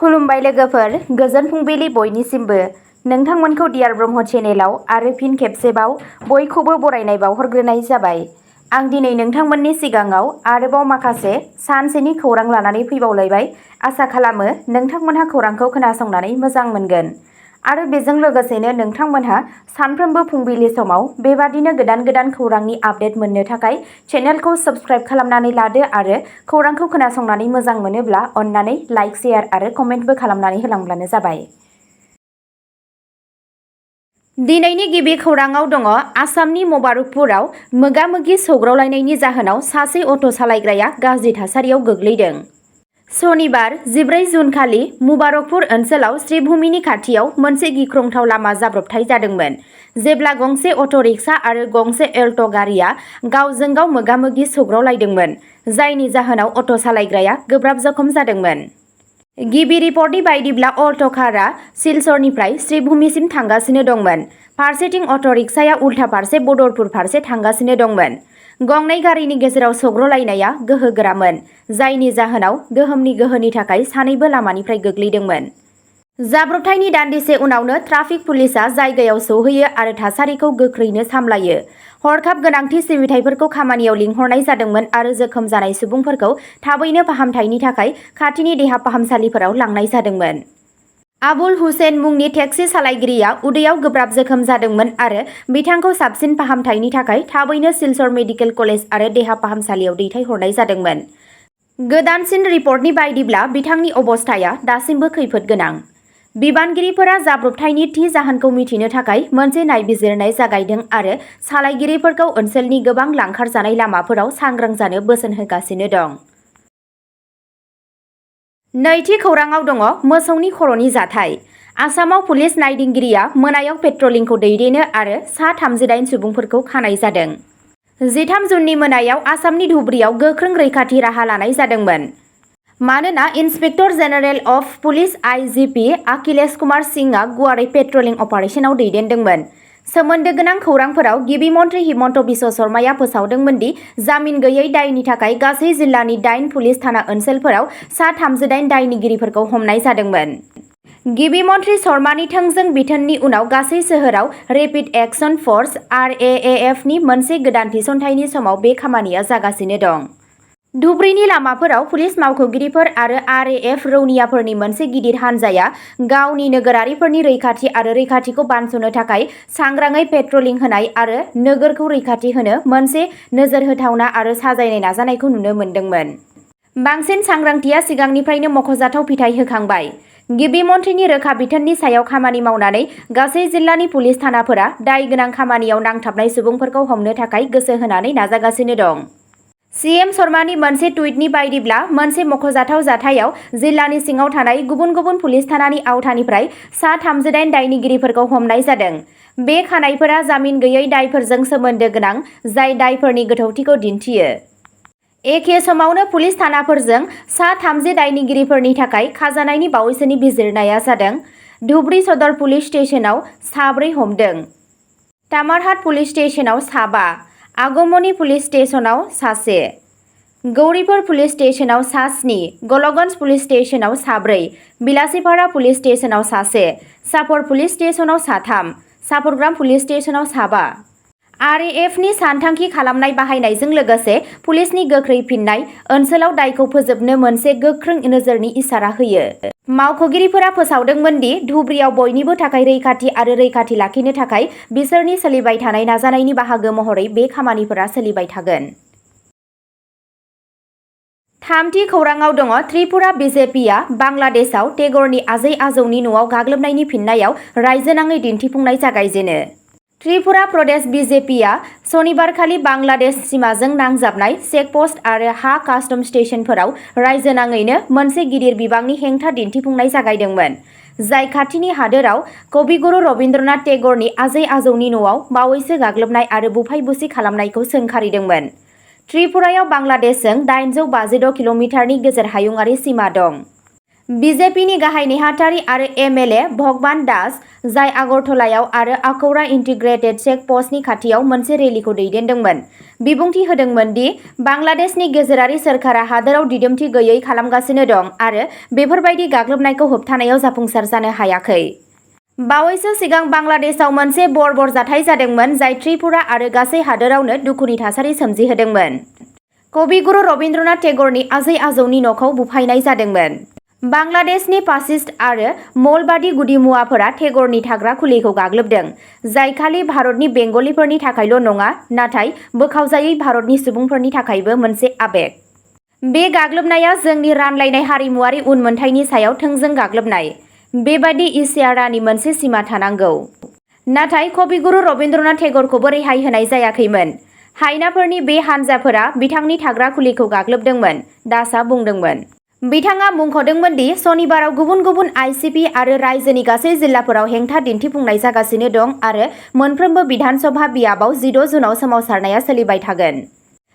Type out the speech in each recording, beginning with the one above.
खुलुमबाय लोगोफोर, गोजोन फुंबिलि बयनिसिमबो। नोंथांमोनखौ डियार ब्रह्म चेनेलाव आरो फिन खेबसेबाव बयखौबो बरायनाय बावहरग्रोनाय जाबाय। आं दिनै नोंथांमोननि सिगाङाव आरोबाव माखासे सानसेनि खौरां लानानै फैबावलायबाय। आसा खालामो नोंथांमोनहा खौरांखौ खोनासंनानै मोजां मोनगोन आरो बेजों लोगोसेनो नोंथांमोनहा सानफ्रोमबो फुंबिलि समाव बेबादिनो गोदान खौरांनि आपडेट मोननो थाखाय चेनेलखौ साबस्क्राइब खालामनानै लादो आरो खौरांखौ खोनासंनानै मोजां मोनोब्ला अन्नानै लाइक, शेयार आरो कमेन्टबो खालामनानै होलांब्लानो जाबाय। दिनैनि गिबि खौराङाव दङ आसामनि मबारकपुराव मोगा-मोगि सौग्रावलायनायनि जाहोनाव सासे अट' सालायग्राया गाज्रि थासारियाव गोग्लैदों। सनिबार 14 जुन खालि मुबारकपुर ओनसोलाव श्रीभूमिनि खाथियाव मोनसे गिख्रंथाव लामा जाब्रबथाय जादोंमोन, जेब्ला गंसे अट' रिक्सा आरो गंसे एल्ट' गारिआ गावजों गाव मोगा-मोगि सौग्रावलायदोंमोन, जायनि जाहोनाव अट' सालायग्राया गोब्राब जखम जादोंमोन। गिबि रिपर्टनि बायदिब्ला अट' कारआ सिलचरनिफ्राय श्रीभूमिसिम थांगासिनो दंमोन। फारसेथिं अट' रिक्साया उल्था फारसे बदरपुर फारसे थांगासिनो दंमोन। गंनै गारिनि गेजेराव सौग्रावलायनाया गोहोगोरामोन, जायनि जाहोनाव गोहोमनि गोहोनि थाखाय सानैबो लामानिफ्राय गोग्लैदोंमोन। जाब्रबथायनि दान्दिसे उनावनो ट्राफिक पुलिसआ जायगायाव सौहैयो आरो थासारिखौ गोख्रैनो सामलायो। हरखाब गोनांथि सिबिथाइफोरखौ खामानियाव लिंहरनाय जादोंमोन आरो जोखोम जानाय सुबुंफोरखौ थाबैनो फाहामथायनि थाखाय खाथिनि देहा फाहामसालिफोराव लांनाय जादोंमोन। आबुल हुसेन मुंनि टेक्सि सालायगिरिया उदैयाव गोब्राब जोखोम जादोंमोन आरो बिथांखौ साबसिन फाहामथायनि थाखाय थाबैनो सिलचर मेडिकेल कलेज आरो देहा फाहामसालियाव दैथायहरनाय जादोंमोन। गोदानसिन रिपर्टनि बायदिब्ला बिथांनि अबस्थाया दासिमबो खैफोद गोनां। बिबानगिरिफोरा जाब्रबथायनि थि जाहोनखौ मिथिनो थाखाय मोनसे नायबिजिरनाय जागायदों आरो सालायगिरिफोरखौ ओनसोलनि गोबां लांखारजानाय लामाफोराव सांग्रां जानो बोसोन होगासिनो दं। नैथि खौराङाव दङ मोसौनि खर'नि जाथाय। आसामाव पुलिस नायदिंगिरिया मोनायाव पेट्रलिंखौ दैदेनो आरो सा 38 सुबुंफोरखौ खानाय जादों। 13 जुननि मोनायाव आसामनि धुबुरीआव गोख्रों रैखाथि राहा लानाय जादोंमोन, मानोना inspector general of police (IGP) Akhilesh Kumar सिंहआ गुवारै पेट्रलिं अपारेशनाव दैदेनदोंमोन। सोमोन्दो गोनां खौरांफोराव गिबि मन्थ्रि हिमन्त बिश्व शर्माया फोसावदोंमोन दि जामिन गैयै दायनि थाखाय गासै जिल्लानि 8 पुलिस थाना ओनसोलफोराव सा 38 दायनिगिरिफोरखौ हमनाय जादोंमोन। गिबि मन्थ्रि शर्मानि थोंजों बिथोननि उनाव गासै सोहोराव रेपिड एक्शन फर्स (आरएएएफ) नि मोनसे गोदान थिसनथायनि समाव बे खामानिया जागासिनो दं। धुबुरीनि लामाफोराव पुलिस मावख'गिरिफोर आरो आरएएफ रौनियाफोरनि मोनसे गिदिर हानजाया गावनि नोगोरारिफोरनि रैखाथि आरो रैखाथिखौ बानस'नो थाखाय सांग्राङै पेट्रलिं होनाय आरो नोगोरखौ रैखाथि होनो मोनसे नोजोर होथावना आरो साजायनाय नाजानायखौ नुनो मोनदोंमोन। बांसिन सांग्रांथिया सिगांनिफ्रायनो मख'जाथाव फिथाय होखांबाय। गिबि मन्थ्रिनि रोखा बिथोननि सायाव खामानि मावनानै गासै जिल्लानि पुलिस थानाफोरा दाय गोनां खामानियाव नांथाबनाय सुबुंफोरखौ हमनो थाखाय गोसो होनानै नाजागासिनो दं। सीएम शर्मानि मोनसे टुइटनि बायदिब्ला मोनसे मख'जाथाव जाथायाव जिल्लानि सिङाव थानाय गुबुन पुलिस थानानि आवथानिफ्राय सा 38 दायनिगिरिफोरखौ हमनाय जादों। बे खानायफोरा जामिन गैयै दायफोरजों सोमोन्दो गोनां, जाय दायफोरनि गोथौथिखौ दिन्थियो। एखे समावनो पुलिस थानाफोरजों सा 30 दायनिगिरिफोरनि थाखाय खाजानायनि बावैसोनि बिजिरनाया जादों। धुबुरी सदर पुलिस स्टेशनाव 4 हमदों, तामारहाट पुलिस स्टेशनाव 7, आगमनी पुलिस स्टेशनाव 1, गौरीपुर पुलिस स्टेशनाव 7, गलगन्ज पुलिस स्टेशनाव 4, बिलासीपाड़ा पुलिस स्टेशनाव 1, सापर पुलिस स्टेशनाव 3, सापरग्राम पुलिस स्टेशनाव 5। आरएएफनि सानथांखि खालामनाय बाहायनायजों लोगोसे पुलिसनि गोख्रै फिननाय ओनसोलाव दायखौ फोजोबनो मोनसे गोख्रों नोजोरनि इसारा होयो। मावख'गिरिफोरा फोसावदोंमोन दि धुबुरीआव बयनिबो थाखाय रैखाथि आरो रैखाथि लाखिनो थाखाय बिसोरनि सोलिबाय थानाय नाजानायनि बाहागो महरै बे खामानिफोरा सोलिबाय थागोन। थामथि खौराङाव दङ त्रिपुरा बिजेपिआ बांलादेशआव टेगरनि आजै-आजौनि न'आव गाग्लोबनायनि फिननायाव रायजोनाङै दिन्थिफुंनाय जागायजेनो। त्रिपुरा प्रदेश बिजेपिआ सनिबारखालि बांलादेश सिमाजों नांजाबनाय चेकप'स्ट आरो हा कास्टम स्टेशनफोराव रायजोनाङैनो मोनसे गिदिर बिबांनि हेंथा दिन्थिफुंनाय जागायदोंमोन, जाय खाथिनि हादोराव कविगुरु रबीन्द्रनाथ टेगरनि आजै-आजौनि न'आव बावैसो गाग्लोबनाय आरो बुफाय-बुसि खालामनायखौ सोंखारिदोंमोन। त्रिपुरायाव बांलादेशजों 852 किल'मिटारनि गेजेर हायुंआरि सिमा दं। बिजेपिनि गाहाय नेहाथारि आरो एमएलए भगवान दास, जाय आगरतलायाव आरो आखौरा इन्टिग्रेटेड चेक पस्टनि खाथियाव मोनसे रेलीखौ दैदेनदोंमोन, बिबुंथि होदोंमोन दि बांलादेशनि गेजेरारि सोरखारा हादोराव दिदोमथि गैयै खालामगासिनो दं आरो बेफोरबायदि गाग्लोबनायखौ होबथानायाव जाफुंसार जानो हायाखै। बावैसो सिगां बांलादेशआव मोनसे बर्बर जाथाय जादोंमोन जाय त्रिपुरा आरो गासै हादोरावनो दुखुनि थासारि सोमजिहोदोंमोन। कविगुरु रबीन्द्रनाथ टेगरनि आजै-आजौनि न'खौ बुफायनाय जादोंमोन। बांलादेशनि फासिस्ट आरो मौलबादी गुदिमुवाफोरा टेगरनि थाग्रा खुलिखौ गाग्लोबदों, जाय खालि भारतनि बेंगलिफोरनि थाखायल' नङा, नाथाय बोखावजायै भारतनि सुबुंफोरनि थाखायबो मोनसे आबेग। बे गाग्लोबनाया जोंनि रानलायनाय हारिमुआरि उनमोनथायनि सायाव थोंजों गाग्लोबनाय। बेबादि इसियारानि मोनसे सिमा थानांगौ। नाथाय कविगुरु रबीन्द्रनाथ टेगरखौबो रेहाय होनाय जायाखैमोन। हाइनाफोरनि बे हानजाफोरा बिथांनि थाग्रा खुलिखौ गाग्लोबदोंमोन, दासआ बुंदोंमोन। बिथाङा मुंख'दोंमोन दि सनिबाराव गुबुन-गुबुन आइसिपि आरो रायजोनि गासै जिल्लाफोराव हेंथा दिन्थिफुंनाय जागासिनो दं आरो मोनफ्रोमबो बिधान सभा बियाबाव 16 जुनआव सोमावसारनाया सोलिबाय थागोन।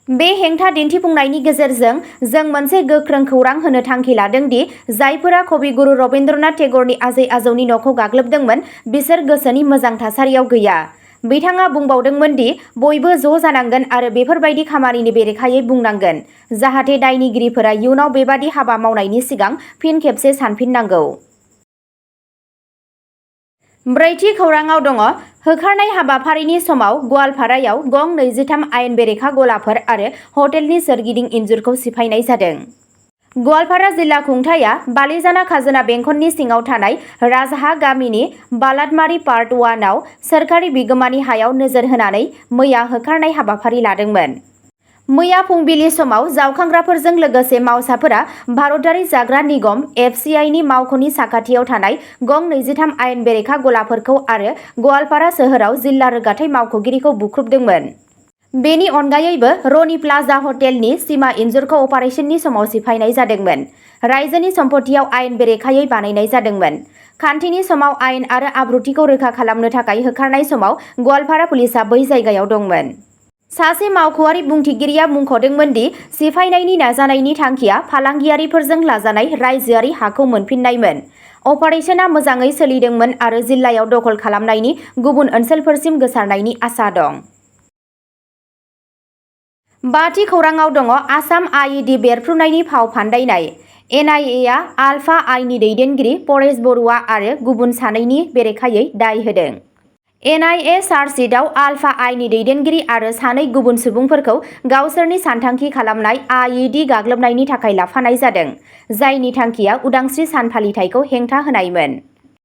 बे हेंथा दिन्थिफुंनायनि गेजेरजों जों मोनसे गोख्रों खौरां होनो थांखि लादों दि जायफोरा कविगुरु रबीन्द्रनाथ टेगरनि आजै-आजौनि न'खौ गाग्लोबदोंमोन बिसोर गोसोनि मोजां थासारियाव गैया। बिथाङा बुंबावदोंमोन दि बयबो ज' जानांगोन आरो बेफोरबायदि खामानिनि बेरेखायै बुंनांगोन, जाहाथे दायनिगिरिफोरा इयुनाव बेबादि हाबा मावनायनि सिगां फिन खेबसे सानफिननांगौ। ब्रैथि खौरांआव दङ होखारनाय हाबाफारिनि समाव गवालपारायाव गं 23 आयेन बेरेखा गलाफोर आरो हटेलनि सोरगिदिं इन्जुरखौ सिफायनाय जादों। गवालपारा जिल्ला खुंथायआ बालिजाना खाजोना बेंखननि सिङाव थानाय राजहा गामिनि बालादमारी पार्ट 1 आव सोरखारि बिगोमानि हायाव नोजोर होनानै मैया होखारनाय हाबाफारि लादोंमोन। मैया फुंबिलि समाव जावखांग्राफोरजों लोगोसे मावसाफोरा भारतारि जाग्रा निगम (एफसीआई) नि मावख'नि साखाथियाव थानाय गं 23 आयेन बेरेखा गलाफोरखौ आरो गवालपारा सोहोराव जिल्ला रोगाथाइ मावख'गिरिखौ बुख्रुबदोंमोन। बेनि अनगायैबो रनि प्लाजा हटेलनि सिमा इन्जुरखौ अपारेसननि समाव सिफायनाय जादोंमोन। रायजोनि सम्पथियाव आयेन बेरेखायै बानायनाय जादोंमोन। खान्थिनि समाव आयेन आरो आब्रुथिखौ रोखा खालामनो थाखाय होखारनाय समाव गवालपारा पुलिसआ बै जायगायाव दंमोन। सासे मावख'आरि बुंथिगिरिया मुंख'दोंमोन दि सिफायनायनि नाजानायनि थांखिया फालांगियारिफोरजों लाजानाय रायजोआरि हाखौ मोनफिननायमोन। अपारेशनआ मोजाङै सोलिदोंमोन आरो जिल्लायाव दखल खालामनायनि गुबुन ओनसोलफोरसिम गोसारनायनि आसा दं। बाथि खौरांआव दङ आसाम आइइडि बेरफ्रुनायनि फाव फान्दायनाय। एनआइएआ आलफा आइनि दैदेनगिरि परेश बरुवा आरो गुबुन सानैनि बेरेखायै दाय होदों। एनआइए चार्जशीटआव आलफा आइनि दैदेनगिरि आरो सानै गुबुन सुबुंफोरखौ गावसोरनि सानथांखि खालामनाय आइइडि गाग्लोबनायनि थाखाय लाफानाय जादों, जायनि थांखिया उदांस्रि सान फालिथायखौ हेंथा होनायमोन।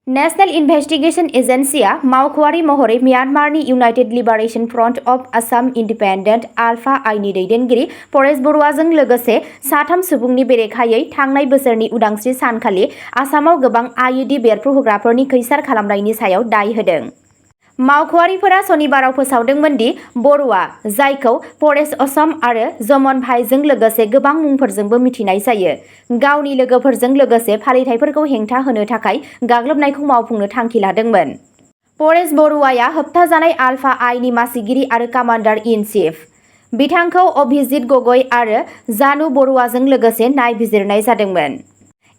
नेशनेल इनभेस्टिगेशन एजेन्सिआ मावख'आरि महरै म्यानमारनि united liberation front of Assam independent ULFA आइनि दैदेनगिरि परेश बरुवाजों लोगोसे साथाम सुबुंनि बेरेखायै थांनाय बोसोरनि उदांस्रि सानखालि आसामाव गोबां आइइडि बेरफ्रुहोग्राफोरनि खैसार खालामनायनि सायाव दाय होदों। मावख'आरिफोरा सनिबाराव फोसावदोंमोन दि बरुवा, जायखौ परेश असम आरो जमन भाईजों लोगोसे गोबां मुंफोरजोंबो मिथिनाय जायो, गावनि लोगोफोरजों लोगोसे फालिथायफोरखौ हेंथा होनो थाखाय गाग्लोबनायखौ मावफुंनो थांखि लादोंमोन। परेश बरुवाया होबथाजानाय आलफा आइनि मासिगिरि आरो कामान्डार इन चीफ। बिथांखौ अभिजित गगৈ आरो जानु बरुवाजों लोगोसे नायबिजिरनाय जादोंमोन।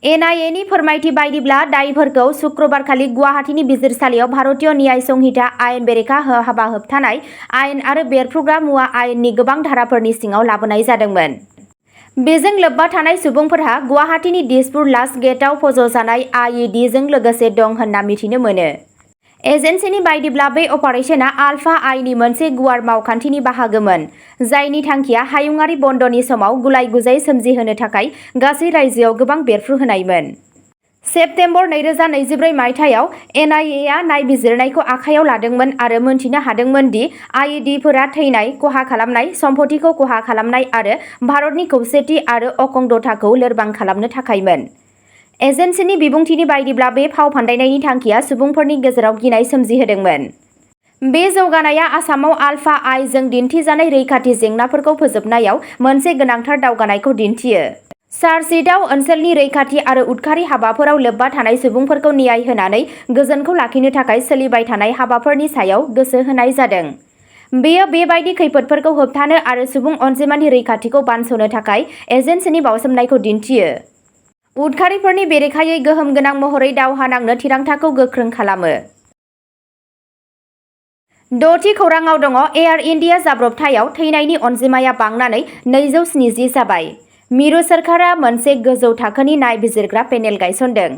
एनआइएनि फोरमायथि बायदिब्ला दायफोरखौ सुक्रुबारखालि गुवाहाटीनि बिजिरसालियाव भारतीय न्याय संहिता आयेन बेरेखा हाबा होबथानाय आयेन आरो बेरफ्रुग्रा मुवा आयेननि गोबां धाराफोरनि सिङाव लाबोनाय जादोंमोन। बेजों लोब्बा थानाय सुबुंफोरहा गुवाहाटीनि दिसपुर लास्ट गेटआव फज'जानाय आइइडिजों लोगोसे दं होनना मिथिनो मोनो। एजेन्सिनि बायदिब्ला बे अपारेशनआ आलफा आइनि मोनसे गुवार मावखान्थिनि बाहागोमोन, जायनि थांखिया हायुंआरि बन्द'नि समाव गुलाय-गुजाय सोमजिहोनो थाखाय गासै रायजोआव गोबां बेरफ्रुहोनायमोन। सेप्तेम्बर 2024 मायथाइयाव एनआइएआ नायबिजिरनायखौ आखायाव लादोंमोन आरो मोनथिनो हादोंमोन दि आइइडिफोरा थैनाय, खहा खालामनाय, सम्पथिखौ खहा खालामनाय आरो भारतनि खौसेथि आरो अखंडताखौ लोरबां खालामनो थाखायमोन। एजेन्सिनि बिबुंथिनि बायदिब्ला बे फाव फान्दायनायनि थांखिया सुबुंफोरनि गेजेराव गिनाय सोमजिहोदोंमोन। बे जौगानायआ आसामाव आलफा आइजों दिन्थिजानाय रैखाथि जेंनाफोरखौ फोजोबनायाव मोनसे गोनांथार दावगानायखौ दिन्थियो। चार्जशीटआव ओनसोलनि रैखाथि आरो उदखारि हाबाफोराव लोब्बा थानाय सुबुंफोरखौ न्याय होनानै गोजोनखौ लाखिनो थाखाय सोलिबाय थानाय हाबाफोरनि सायाव गोसो होनाय जादों। बेयो बेबायदि खैफोदफोरखौ होबथानो आरो सुबुं अनजिमानि रैखाथिखौ बानस'नो थाखाय एजेन्सिनि बावसोमनायखौ दिन्थियो। उदखारिफोरनि बेरेखायै गोहोम गोनां महरै दावहा नांनो थिरांथाखौ गोख्रों खालामो। द'थि खौराङाव दङ एयार इन्डिया जाब्रबथायाव थैनायनि अनजिमाया बांनानै 270 जाबाय। मिरु सोरखारा मोनसे गोजौ थाखोनि नायबिजिरग्रा पेनेल गायसनदों।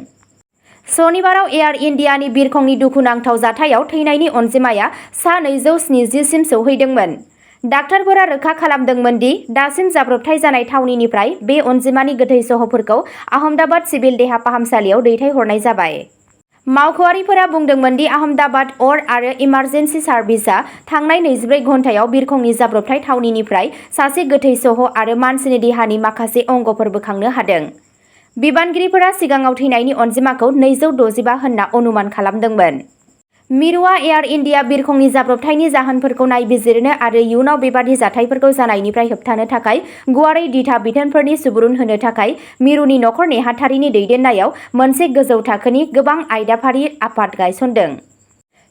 सनिबाराव एयार इन्डियानि बिरखंनि दुखुनांथाव जाथायाव थैनायनि अनजिमाया सा 270 सिम सौहैदोंमोन। डाक्टारफोरा रोखा खालामदोंमोन दि दासिम जाब्रबथाय जानाय थावनिनिफ्राय बे अनजिमानि गोथै सह'फोरखौ आहमदाबाद सिभिल देहा फाहामसालियाव दैथायहरनाय जाबाय। मावख'आरिफोरा बुंदोंमोन दि आहमदाबाद अर आरो इमारजेन्सि सार्भिसआ थांनाय 24 घन्टायाव बिरखंनि जाब्रबथाय थावनिनिफ्राय सासे गोथै सह' आरो मानसिनि देहानि माखासे अंगफोर बोखांनो हादों। बिबानगिरिफोरा सिगाङाव थैनायनि अनजिमाखौ 265 होनना अनुमान खालामदोंमोन। मिरुआ एयार इन्डिया बिरखंनि जाब्रबथायनि जाहोनफोरखौ नायबिजिरनो आरो इयुनाव बेबादि जाथायफोरखौ जानायनिफ्राय होबथानो थाखाय गुवारै दिथा बिथोनफोरनि सुबुरुन होनो थाखाय मिरुनि नखर नेहाथारिनि दैदेननायाव मोनसे गोजौ थाखोनि गोबां आयदाफारि आफाद गायसनदों।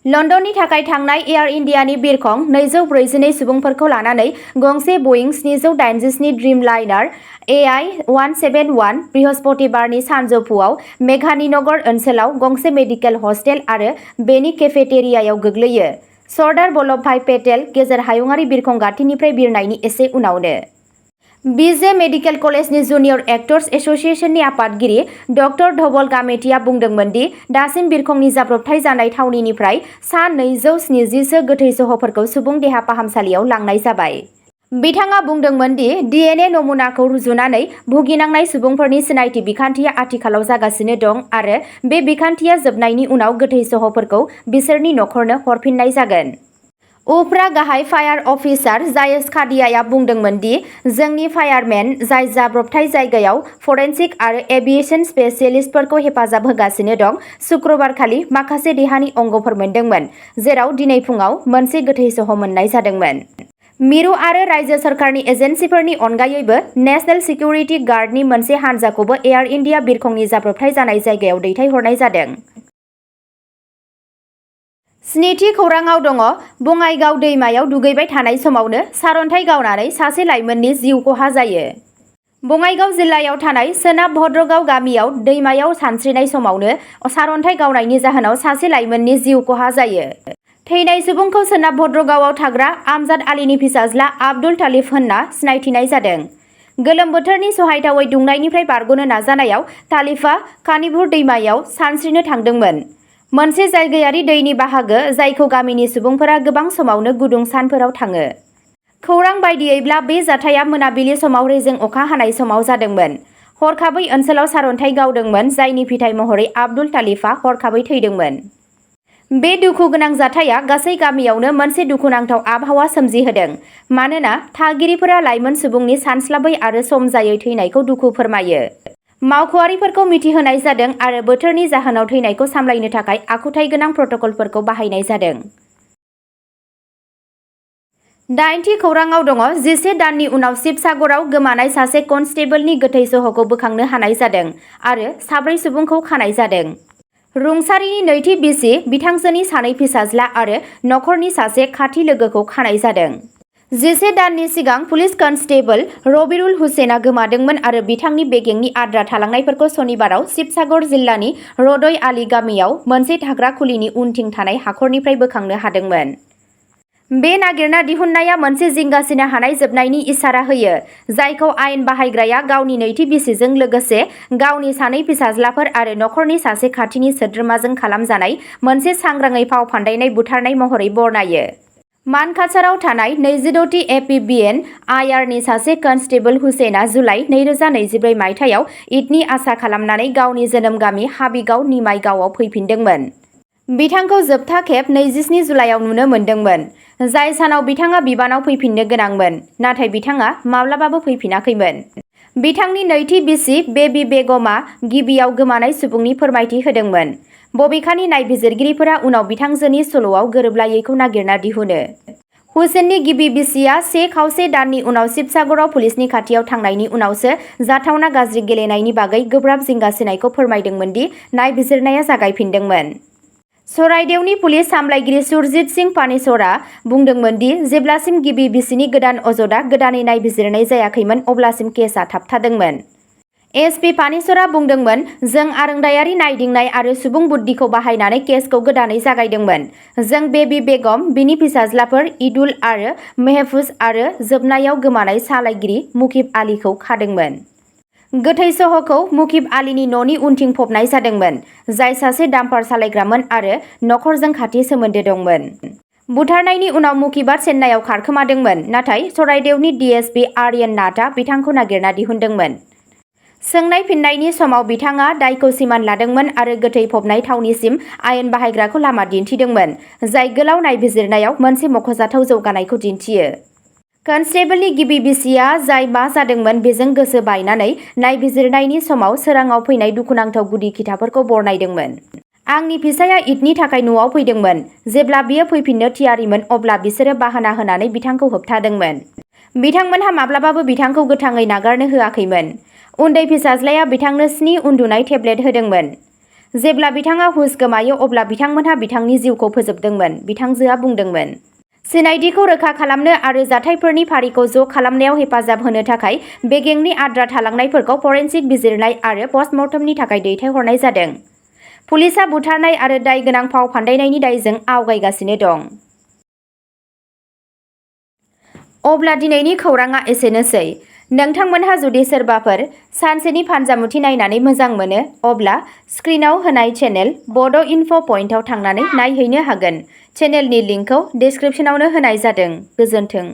लन्दननि थाखाय थांनाय एयार इन्डियानि बिरखं 242 सुबुंफोरखौ लानानै गंसे बइं 787 ड्रीमलाइनार AI-171 बृहस्पतिबारनि सानजौफुआव मेघानीनगर ओनसोलाव गंसे मेडिकेल हस्टेल आरो बेनि केफेटेरियायाव गोग्लैयो। सरदार बल्लभभाई पेटेल गेजेर हायुंआरि बिरखं गाथोननिफ्राय बिरनायनि एसे उनावनो। BJ मेडिकेल कलेजनि जुनियर एक्टर्स एस'सिएशननि आफादगिरि डक्टर धवल गामेटिआ बुंदोंमोन दि दासिम बिरखंनि जाब्रबथाय जानाय थावनिनिफ्राय सा 270 सो गोथै सह'फोरखौ सुबुं देहा फाहामसालियाव लांनाय जाबाय। बिथाङा बुंदोंमोन दि DNA नमुनाखौ रुजुनानै भुगिनांनाय सुबुंफोरनि सिनायथि बिखान्थिया आथिखालाव जागासिनो दं आरो बे बिखान्थिया जोबनायनि उनाव गोथै सह'फोरखौ बिसोरनि नखरनो हरफिननाय जागोन। उफ्रा गाहाय फायार अफिसार जायेश खादियाया बुंदोंमोन दि जोंनि फायारमेन जाय जाब्रबथाय जायगायाव फरेनसिक आरो एभिएशन स्पेसियेलिस्टफोरखौ हेफाजाब होगासिनो दं, शुक्रबारखालि माखासे देहानि अंगफोर मोनदोंमोन, जेराव दिनै फुंआव मोनसे गोथै सह' मोननाय जादोंमोन। मिरु आरो रायजो सोरखारनि एजेन्सिफोरनि अनगायैबो नेशनेल सिकिउरिटि गार्डनि मोनसे हानजाखौबो एयार इन्डिया बिरखंनि जाब्रबथाय जानाय जायगायाव दैथायहरनाय जादों। स्निथि खौराङाव दङ बङाइगाव दैमायाव दुगैबाय थानाय समावनो सारन्थाइ गावनानै सासे लाइमोननि जिउ खहा जायो। बङाइगाव जिल्लायाव थानाय सोनाब भद्रगाव गामियाव दैमायाव सानस्रिनाय समावनो सारन्थाइ गावनायनि जाहोनाव सासे लाइमोननि जिउ खहा जायो। थैनाय सुबुंखौ सोनाब भद्रगावआव थाग्रा आमजाद आलीनि फिसाज्ला आब्दुल तालिफ होनना सिनायथिनाय जादों। गोलोम बोथोरनि सहायथावै दुंनायनिफ्राय बारग'नो नाजानायाव तालिफआ कानिभुर दैमायाव सानस्रिनो थांदोंमोन, मोनसे जायगायारि दैनि बाहागो जायखौ गामिनि सुबुंफोरा गोबां समावनो गुदुं सानफोराव थाङो। खौरां बायदियैब्ला बे जाथाया मोनाबिलि समाव रेजें अखा हानाय समाव जादोंमोन। हरखाबै ओनसोलाव सारन्थाइ गावदोंमोन, जायनि फिथाय महरै आब्दुल तालिफआ हरखाबै थैदोंमोन। बे दुखु गोनां जाथाया गासै गामियावनो मोनसे दुखुनांथाव आबहावा सोमजिहोदों, मानोना थागिरिफोरा लाइमोन सुबुंनि सानस्लाबै आरो सम जायै थैनायखौ दुखु फोरमायो। मावख'आरिफोरखौ मिथिहोनाय जादों आरो बोथोरनि जाहोनाव थैनायखौ सामलायनो थाखाय आखुथाय गोनां प्रट'कलफोरखौ बाहायनाय जादों। दाइनथि खौराङाव दङ 11 दाननि उनाव शिबसागराव गोमानाय सासे कनस्टेबलनि गोथै सह'खौ बोखांनो हानाय जादों आरो 4 सुबुंखौ खानाय जादों। रुंसारिनि नैथि बिसि, बिथांजोनि 2 फिसाज्ला आरो नखरनि सासे खाथि लोगोखौ खानाय जादों। 11 दाननि सिगां पुलिस कनस्टेबल रबिरुल हुसेना गोमादोंमोन आरो बिथांनि बेगेंनि आद्रा थालांनायफोरखौ सनिबाराव शिबसागर जिल्लानि रदय आली गामियाव मोनसे थाग्रा खुलिनि उनथिं थानाय हाखरनिफ्राय बोखांनो हादोंमोन। बे नागिरना दिहुननाया मोनसे जिंगासिनो हानाय जोबनायनि इसारा होयो, जायखौ आयेन बाहायग्राया गावनि नैथि बिसिजों लोगोसे गावनि 2 फिसाज्लाफोर आरो नखरनि सासे खाथिनि सोद्रोमाजों खालामजानाय मोनसे सांग्राङै फाव फान्दायनाय बुथारनाय महरै बरनायो। मानकाछाराव थानाय 26थि एपिबिएन आइआरनि सासे कनस्टेबल हुसेना जुलाइ 2024 मायथाइयाव ईदनि आसा खालामनानै गावनि जोनोम गामि हाबिगाव निमाईगावआव फैफिनदोंमोन। बिथांखौ जोबथा खेब 27 जुलाइआव नुनो मोन्दोंमोन, जाय सानाव बिथाङा बिबानाव फैफिननो गोनांमोन, नाथाय बिथाङा माब्लाबाबो फैफिनाखैमोन। बिथांनि नैथि बिसि बेबी बेगमआ गिबियाव गोमानाय सुबुंनि फोरमायथि होदोंमोन, बबेखानि नायबिजिरगिरिफोरा उनाव बिथांजोनि सल'आव गोरोबलायैखौ नागिरना दिहुनो। हुसेननि गिबि बिसिया 1.25 दाननि उनाव शिबसागराव पुलिसनि खाथियाव थांनायनि उनावसो जाथावना गाज्रि गेलेनायनि बागै गोब्राब जिंगासिनायखौ फोरमायदोंमोन दि नायबिजिरनाया जागायफिनदोंमोन। सरायदेवनि पुलिस सामलायगिरि सुरजित सिंह पानेसरआ बुंदोंमोन दि जेब्लासिम गिबि बिसिनि गोदान अजदआ गोदानै नायबिजिरनाय जायाखैमोन अब्लासिम केसआ थाबथादोंमोन। एसपि पानेसरा बुंदोंमोन, जों आरोंदायारि नायदिंनाय आरो सुबुं बुद्धिखौ बाहायनानै केसखौ गोदानै जागायदोंमोन। जों बेबी बेगम, बिनि फिसाज्लाफोर इदुल आरो मेहफुज आरो जोबनायाव गोमानाय सालायगिरि मुकिब आलीखौ खादोंमोन। गोथै सह'खौ मुकिब आलीनि न'नि उनथिं फबनाय जादोंमोन, जाय सासे डाम्पार सालायग्रामोन आरो नखरजों खाथि सोमोन्दो दंमोन। बुथारनायनि उनाव मुकिबआ चेन्नाईआव खारखोमादोंमोन, नाथाय चराइदेवनि डीएसपी आर्यन नाथआ बिथांखौ नागिरना दिहुनदोंमोन। सोंनाय फिननायनि समाव बिथाङा दायखौ सिमान लादोंमोन आरो गोथै फबनाय थावनिसिम आयेन बाहायग्राखौ लामा दिन्थिदोंमोन, जाय गोलाव नायबिजिरनायाव मोनसे मख'जाथाव जौगानायखौ दिन्थियो। कनस्टेबलनि गिबि बिसिया, जाय मा जादोंमोन बेजों गोसो बायनानै नायबिजिरनायनि समाव सोराङाव फैनाय दुखुनांथाव गुदि खिथाफोरखौ बरनायदोंमोन। आंनि फिसायआ ईदनि थाखाय न'आव फैदोंमोन। जेब्ला बियो फैफिननो थियारिमोन, अब्ला बिसोरो बाहाना होनानै बिथांखौ होबथादोंमोन। बिथांमोनहा माब्लाबाबो बिथांखौ गोथाङै नागारनो होआखैमोन। उन्दै फिसाज्लाया बिथांनो 7 उन्दुनाय टेब्लेट होदोंमोन। जेब्ला बिथाङा हुस गोमायो, अब्ला बिथांमोनहा बिथांनि जिउखौ फोजोबदोंमोन, बिथांजोआ बुंदोंमोन। सिनायथिखौ रोखा खालामनो आरो जाथायफोरनि फारिखौ ज' खालामनायाव हेफाजाब होनो थाखाय बे गेंनि आद्रा थालांनायफोरखौ फरेनसिक बिजिरनाय आरो पस्टमर्टमनि थाखाय दैथायहरनाय जादों। पुलिसआ बुथारनाय आरो दाय गोनां फाव फान्दायनायनि दायजों आवगायगासिनो दं। अब्ला दिनैनि खौरांआ एसेनोसै। नोंथांमोनहा जुदि सोरबाफोर सानसेनि फानजामुथि नायनानै मोजां मोनो, अब्ला स्क्रिनआव होनाय चेनेल बड' इनफ' पइन्टआव थांनानै नायहैनो हागोन। चेनेलनि लिंकखौ डिस्क्रिप्शनावनो होनाय जादों। गोजोन्थों।